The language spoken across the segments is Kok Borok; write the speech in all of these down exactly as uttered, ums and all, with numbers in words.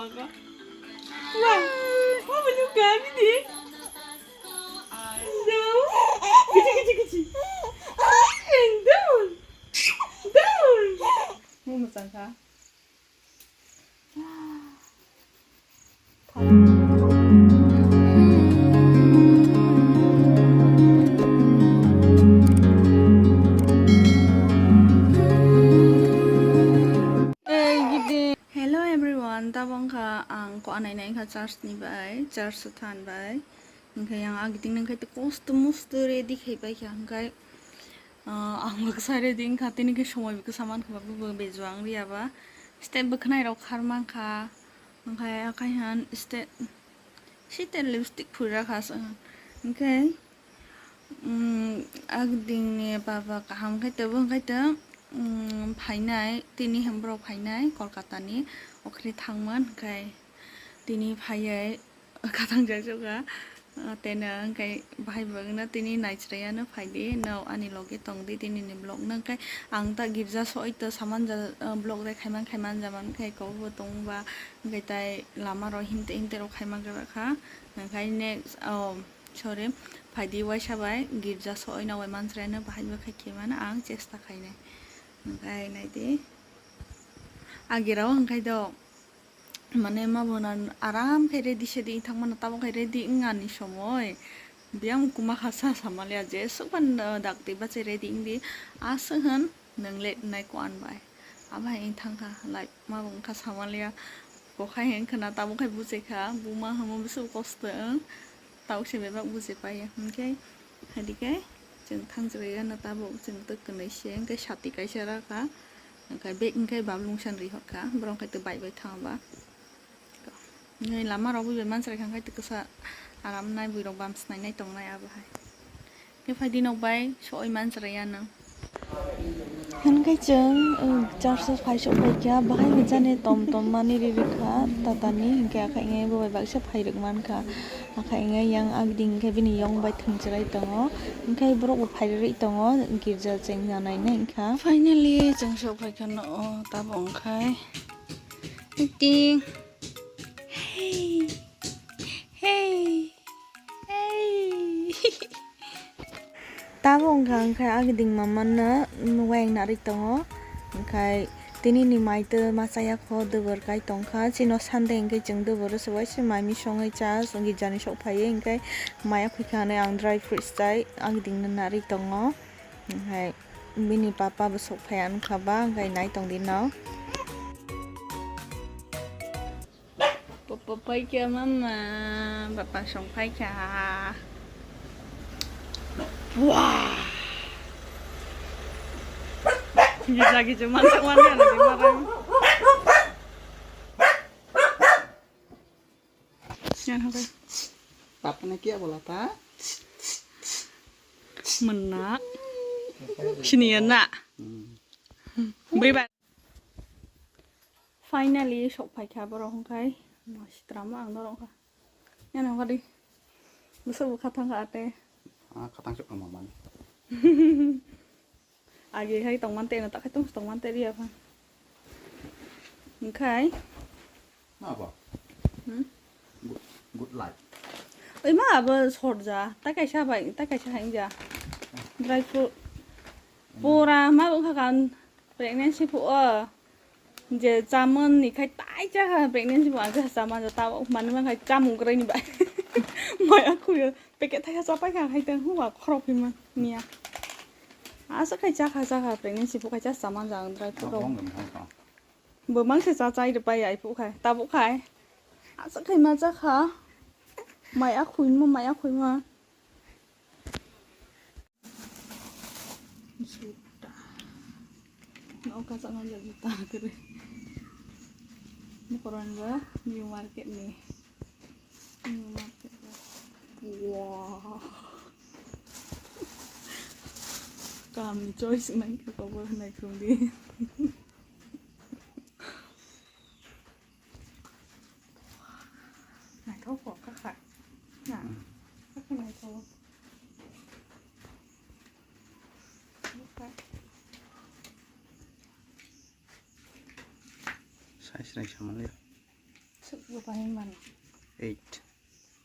Wah, mama juga gini. No. Kecil, kecil, kecil. Down. Down. Mau macam kah? Hello everyone, tabok wngkha ang ko anai nai wngkha church ni bai, church o than bai. Hwnkhe ang agding nang khe kosto mosto ready khai pai kha, hwnkhe, ah, ang baksa ready wngkha, tini khe somoi bwkha saman kha, bo bejo ang riya ba. Step bwkhanai rok khar mankha, hwnkhe akai han step, site lipstick phura kha se, hwnkhe, um, agding ni baba kaham khai tebo, hwnkhe to, um, phainai, tini hem borok phainai Kolkata ni, okhre thangman, hwnkhe tini phaiya. Khatang jajak kha, ah, teno hwnkhe bahai bo wngna tini naichrai ano phaidi, no ani loge tongdi tini ni vlog no, hwnkhe ang ta girja soi to saman ja, ah, vlog de khaiman khaiman jaman khai kok bo tong ba, hwnkhe tai lama rok hinte hinte rok khaiman kha, hwnkhe next, oh, sorry, phaidi waisa bai girja soi no bai manchrai no bahai bo khai khe mano ang chesta khainai, hwnkhe naidi agirao hwnkhe do. Mane ma bo na aram khe ready sedi wng thang mano, tabok khe ready wng ani somoi biyang kuma kha sa samaliya je swk phano dakti bache ready wng di aswk hwn nwng late nai kuan bai abo hai wng thang kha lai ma bo wng kha samaliya bo khai wng khwna tabok khai buchai kha buma hamo bwswk kosto wng. Tabuk se bebak buji pai ya, hwnkhe, hadikhe, chwng thang chwrai gana tabuk chwng twi kwnwi se, hwnkhe sati kaisa rakha, hwnkhe bag hwnkhe bablung san rihorkha, borok hwnkhe twi bike bai thang ba. Nini lama rok bui bai manchwrai kha, hwnkhe twi kwsa aram nai, bui rok bam snai nai tongnai abo hai. Hwnkhe phaidi nok bai soi manchwrai ya nwng. Hwnkhe chwng, uh, church o phai sok phaikha, bahai hwnjani tom tom mani ri rwkha tatani, hwnkhe akhai ngai bo bai baksa phai rwk mankha, akhai ngai yang agding khe bini yong bai thwng chwrai tongo, hwnkhe borok bo phai rwk tongo girja chengya nainai wngkha. Finally chwng sok phaikha no, o tabuk wngkhai meeting. Hey. Hey. Hey. Tabuk wngkha, wngkha agding mama no wayang narwi tongo, wngkha tini ni mai twi masa yakho dubur kai tongkha, chini Sunday hwnkhe chwng dubur se waisa mai misongwi cha, girja ni sok phaiwi hwnkhe mai akhwikha hinwi ang dry fruits chai agding no narwi tongo, hwnkhe bini papa bo sok phaiya wngkha ba, hwnkhe nai tongdi no. Popo paikha mama, bapa song paikha. Wah. Gija gija mansak mansak na di marang. Yan hore. Papa ne kya bola tha? Menna. Sini ya nak. Beri ba. Finally sok phaikha borok hwnkhe, ma sitra ma ang norok kha. Yan hwnkha di. Bwswk bwkha thangkha ate. Ah, khatang sok ma man. Agi hai tongman te na takhai tong tongman te riya pha. Hwnkhe. Ma ba? Hmm? Good, good life. Oi ma abo sorja, ta kaisa bai, ta kaisa hai ja. Dry fruit. Pura ma wngkha kan pregnancy phu o. Je chamani khai tai cha kha pregnancy bo ang cha chaman ja ta mani man khai chamung kwrai ni bai. Maya khuyo packet thai cha pai kha khai tang huwa khorok phi man niya. Asa khai cha kha cha kha pregnancy phu khai cha chaman ja ang dry fruit rok. Bo mang se cha chai pai ai phu khai ta bo khai. Asa khai ma cha kha. Maya khui ma maya khui ma. Juta. Nokha sama juta kere. Mokoron ba new market ni. New market ba. Wow. Kam ni choice nang ka ko ba nai kung di. Naithok kok kha kha. Na. Kha kha naithok. Sai sai sama le. Bo bahai mano. Eight.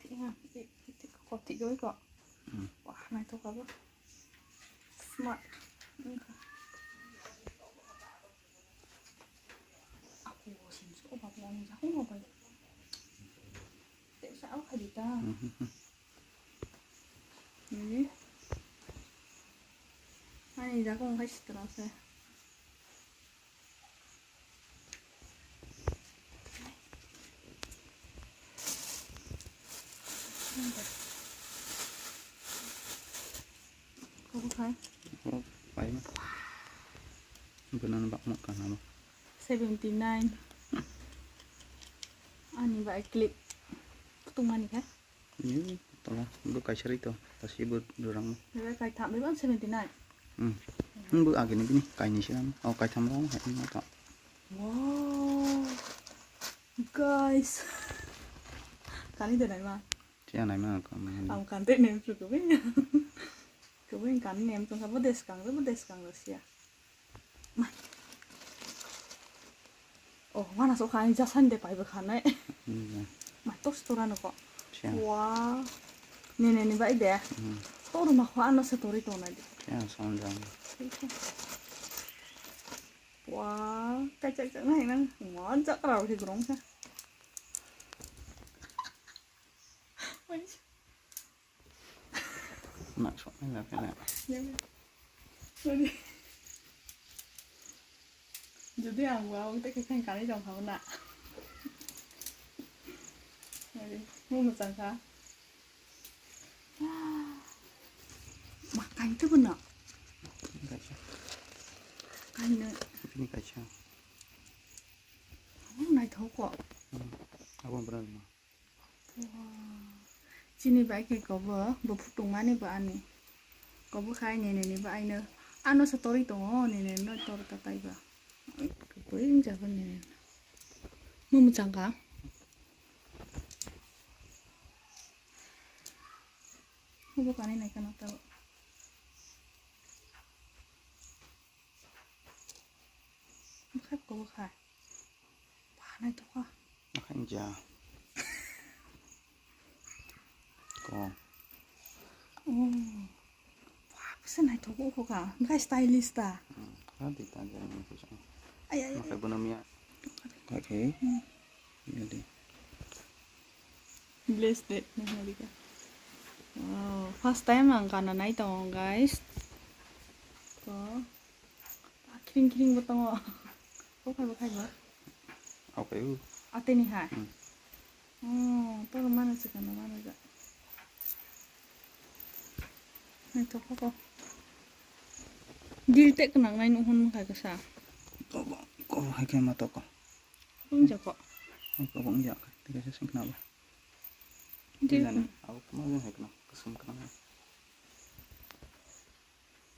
Thik ha, thik, thik, thik, ko thik goi ko. Hmm. Wah, naithok abo. Smart. Wngkha. Ako, sinso, o babu, ani jakong bai. Tesa, o khai di ta. Hmm, hmm, hmm. Ini. Ani jakong khai sitra se. Kok khai? Kok pai ma. Benan bak mak kana ba. Seventy nine. Ani ba clip. Kutung mani kha? Ni tola, bo kaisa ri to, tasi bo rang. Bebak kaitham, bebak seventy nine. Hmm. Hmm, bo agini bini kaini siram. Oh, kaitham rang hai ma to. Wow. Guys. Kani de nai ma? Siya nai ma ko. Am kan de nem chu ko bin. Ko bin kan nem chu bo des kang, bo des kang ro siya. Oh, mana so kha, ani jasan de pai bwkha nai. Hmm. Mai tos tora no ko. Siya. Wa. Ne, ne, ni bai de. Hmm. Tor ma kho ano se tori to nai de. Siya, son jang. Wa, kai chak chak nai nang. Mo jak ra ro grong sa. Oi. Nak sok ni nak kena. Jadi, jadi ang gua waktu kita kan kali dong kau nak. Jadi, mau macam kah? Makan tu benar. Kaisa. Kaina. Ini kaisa. Oh, naithok ko. Hmm. Abo benar ma. Wow. Chini bai khe kobo, bo phutung mani bo ani. Kobo khai nene ni bo aino. Ano se tori tongo, nene no tor ta tai ba. Koi wng jago nene. Mo mwchang ka. Bo kani nai kana ta. Bwkha ko bwkha. Ba naithok kha. Akhan ja. Ko. Oh. Ba bwsa naithok kha. Bwkha stylish ta. Hmm. Ha di ta ja ni ko. Ay, ay, ay. Makai bono miya. Okay. Hmm. Yadi. Blessed, Niharika. Wow, first time ang kana nai tongo, guys. To, ah, kring kring bo tongo. Bo khai, bo khai bo. Okay. Ateni hai. Hmm. Oh, to mano se kana mano ja. Hai to ko ko. Dil tek nang nai nuh hon khai kasa. Ko, ko hai khai ma to ko. Wng ja ko. Ang ko wng ja. Tei kaisa sing khna ba. Di. Jani, abo kuma jani hai khna, kusum khna.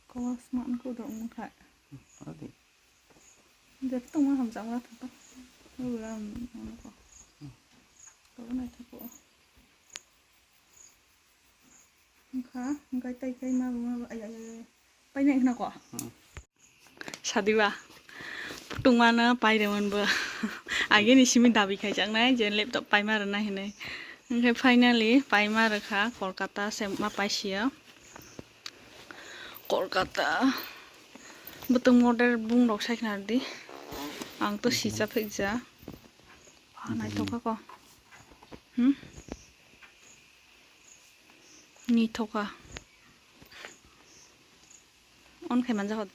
Ko sma ang ko do wng kha. Hmm, adi. Jat tong ma ham jang la thang ta. Ko la ang ko. Hmm. Ko na ta ko. Wngkha, wngkha tei tei ma bo ma bo, ai, ai, ai, ai. Paina wngkha ko? Hmm. Sadiba. Tungmano pairemon bo. Agini simi dabi khaijaknai je laptop paima rwnai hinwi. Wngkhe finally paima rwkha Kolkata se ma paisiya. Kolkata. Bwtwng model bung rok sai khna rwdi. Ang to sisa phikja. Ba, naithok kha ko. Hmm? Naithok kha. On khai manja hot.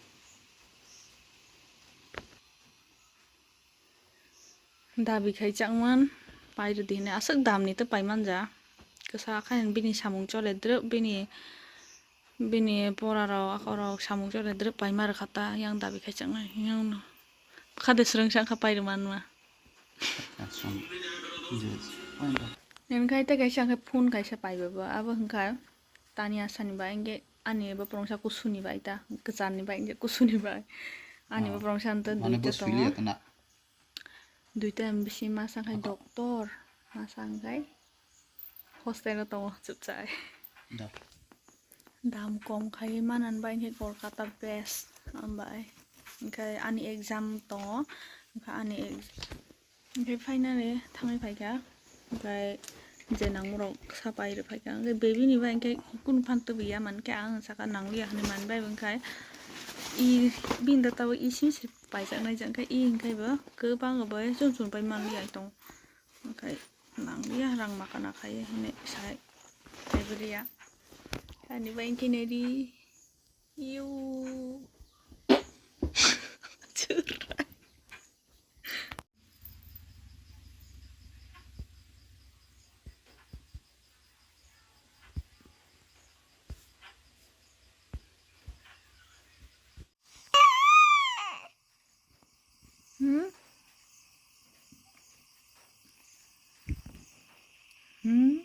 Dabi khai changman, pai rwdi hinwi aswk damni tei pai manja. Kwsa khai bini samung chole drwk bini Bini pora rok, akhor rok samung chole drwk paima rwkha ta, yang dabi khai chaknai, yang no. Bwkha de swrwngsa wngkha pai rwma numa. Nini khai tei kaisa khe phone kaisa pai bo, abo hwnkha tani asani bai, hwnkhe ani bo phrwngsa kusuni bai ta, kwcharni bai, hwnkhe kusuni bai. Ani bo phrwngsa hwnkhe duita tongo. Duita M B C masa khai doctor, masa khai hostel o tongo chupchai. Da. Dam kom khai manan bai khe Kolkata best ambai. Hwnkhe ani exam tongo, hwnkhe ani ex-, Hwnkhe finally thangwi phaikha, hwnkhe je nangmorok sa pai rw phaikha, hwnkhe baby ni bai hwnkhe kunu phan twbwi ya, mankhe ang saka nangliya hwnwi manwi bai, hwnkhe i bini da tabuk i simi se paijaknai, hwnkhe i hwnkhe bo kwbang bai chum chum pai manliya tong, hwnkhe nangliya rang makana khai hwnwi sai paibrwya ani bai hwnkhe nai di. Yo. Churai. Hmm? Hmm?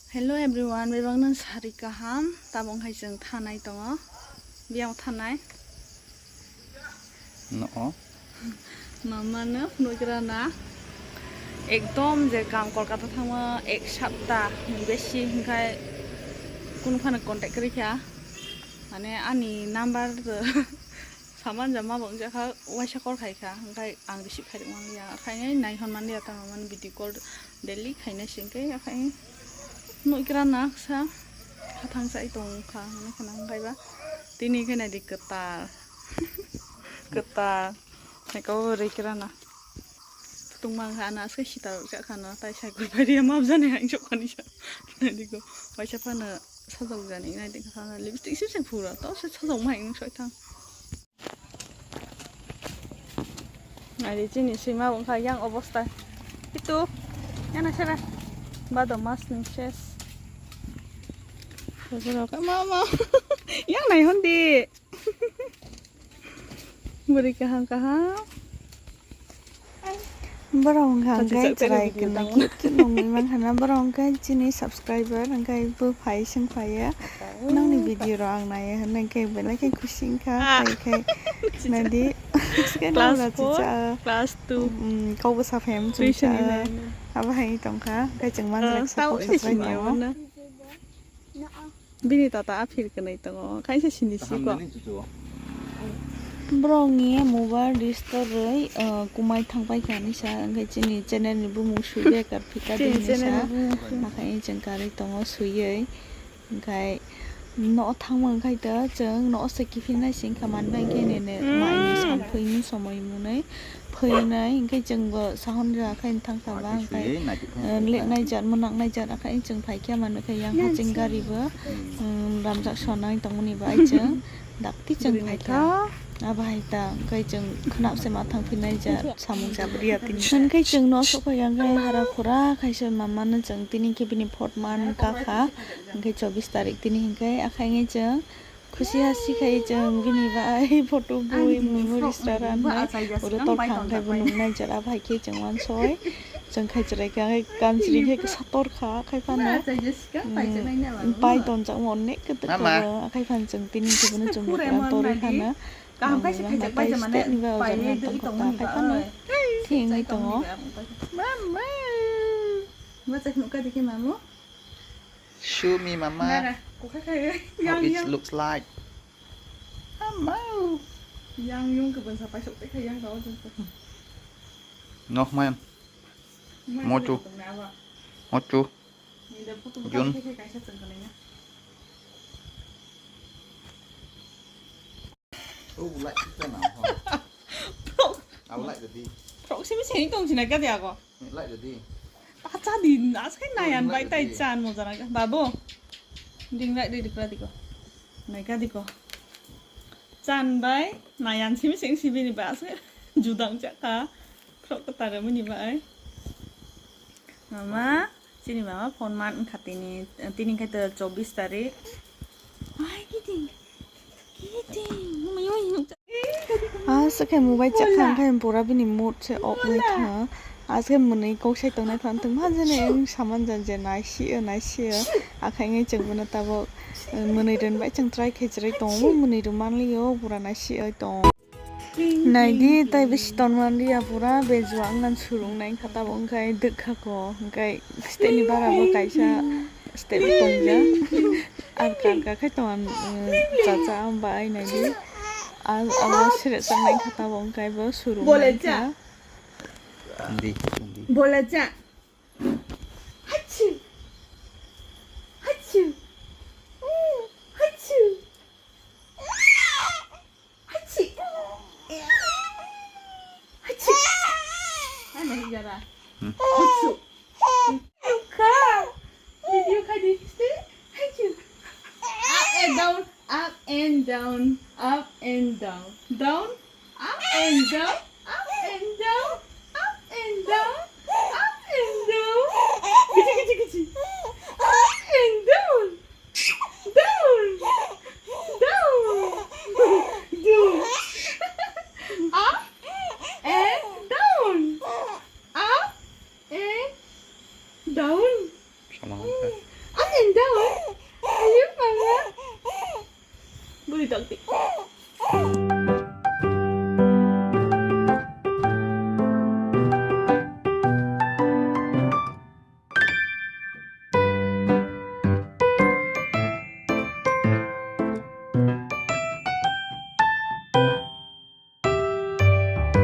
Hello everyone, bebakno sari kaham. Tabuk hai chwng thanai tongo, biyang thanai. No. Mama no phunukra na. Ekdom je kam Kolkata thangma ek sapta besi hwnkhe kunu phano contact kwrwi kha. Mane ani number saman jama bo wngjakha, waisa call khai kha, hwnkhe ang receive khai rwmani ya, khainai nai hwnmani ya, tamo mani video call daily khainai se, hwnkhe akhai nukra naksa hathang sai tong kha, hwnwi khna hwnkhe ba tini khe nai di kwtal kwtal. Eko rikra na. Tungmang ha na se sita ja khana tai sai kur bai ria map jani hang sok khani sa. Nai diko. Waisa phana sajok jani nai diko khana lipstick sim sim phura to se sajok mai nung soi thang. Nai di chini sima wngkha yang obosta. Itu yana sera. Bado mas ni ses. Mama. Yang nai hon di. Bwrwi kaham kaham. Borok wngkha hwnkhe chwrai kwrwi cute cute nungwi mankha na, borok wngkha chini subscriber, hwnkhe bwphai swngphaiya nokni video rok ang naiya hwnkhe belai khe khusi wngkha, ah, phai khe nadi class four, class two, um, kok bwsa phaiyam chwngsa abo hai tongkha, hwnkhe chwng manjak support supply tongo. Bini tata aphir kwnwi tongo, kaisa sini siko. Borokni mobile restore rwi, uh, kumai thangpai kha hinwi sa, hwnkhe chini channel ni bumung sui bekar phika di hinwi sa, hakhai chwng karwi tongo suiwi, hwnkhe no thangma hwnkhe to chwng no se kiphilnai se wngkha, manbai hwnkhe nini mai ni sampui ni somoi mwnwi. Phwrwngnai, hwnkhe chwngbo sahon rwya khe thangkha ba, hwnkhe, eh, letnai jat, mwnaknai jat, akhai chwng phaikhe manwi khe yang haching gari bo, um, ramjak sonai tongmani bai chwng dakti chwng phaikha. Abo hai ta, hwnkhe chwng khwnap se ma thang phinai jat samung jabri ya tini. Hwnkhe chwng no sok phai yang khe hara khura khaisa mama no chwng tini khe bini phot man kakha, hwnkhe chobbish tarik tini hwnkhe akhai chwng Khusi hasi khai chwng bini bai photo bui memories rana oro tor khang khai bo nung nai jora bai khe chwng wansoi chwng khai chwrai kha khai kansri khe kisa tor kha khai phano pai tonjak mo onek khe tok khai phan chwng tini khe bono chwng bwkha torwi phano kaham khai se khai chak bai jama ne pai ne dui tong ni ba khai phano thing tongo. Mama. Mama. Mama. Show me, mama. Nara, kok khai khai. How it looks like. Mama. Yang yung ke bensa paisok te khai yang tau jeng. Noh man. Mochu. Mochu. Jun. Oh, like kita na. Prok. Aku like tadi. Prok simi sini tong sini kati aku. Like tadi. Acha di, asai nayan bai tai chan mo jana ka. Babu. Ding lai di dipra diko. Nai ka diko. Chan bai nayan simi sing sibi ni ba asai judang chaka. Prok ko tare muni bai. Mama, chini mama phone man kha tini, tini khai to chobbish tarik. Ai kiting. Kiting. Mama yo. Aswk khe mobile chakha, hwnkhe pura bini mood se off wngkha. Aswk khe mwnwi kok sai tongnai phan tongma jani wng saman jan je naisio naisio. Akhai wngwi chwng bono tabuk, eh, mwnwi rwnbai chwng try khai chwrai tongo, mwnwi rwmanlio pura naisio tongo. Naidi, tai bisi tonmani ya pura bejua wngna surung nai kha, tabuk wngkha dwkha ko, wngkha step ni bara bo kaisa step tongjak. Ar kar kar khai tongan, mm, chacha amba ai naidi. Ar abo sere chang nai kha, tabuk wngkha bo surung nai kha. Hindi, hindi. Bola cha. Hachi. Hachi. Hachi. Hachi. Hachi. Ano higara. Hmm. Hachi. Ka. Video ka di. Hachi. Up and down, up and down, up and down, down, up and down, up and down, up and down, up and down. Kichi, kichi, kichi. Up and down. Down. Down. Down. Up and down. Up and down. Sama wngkha. Up and down. Ayo, mama. Buri tokti.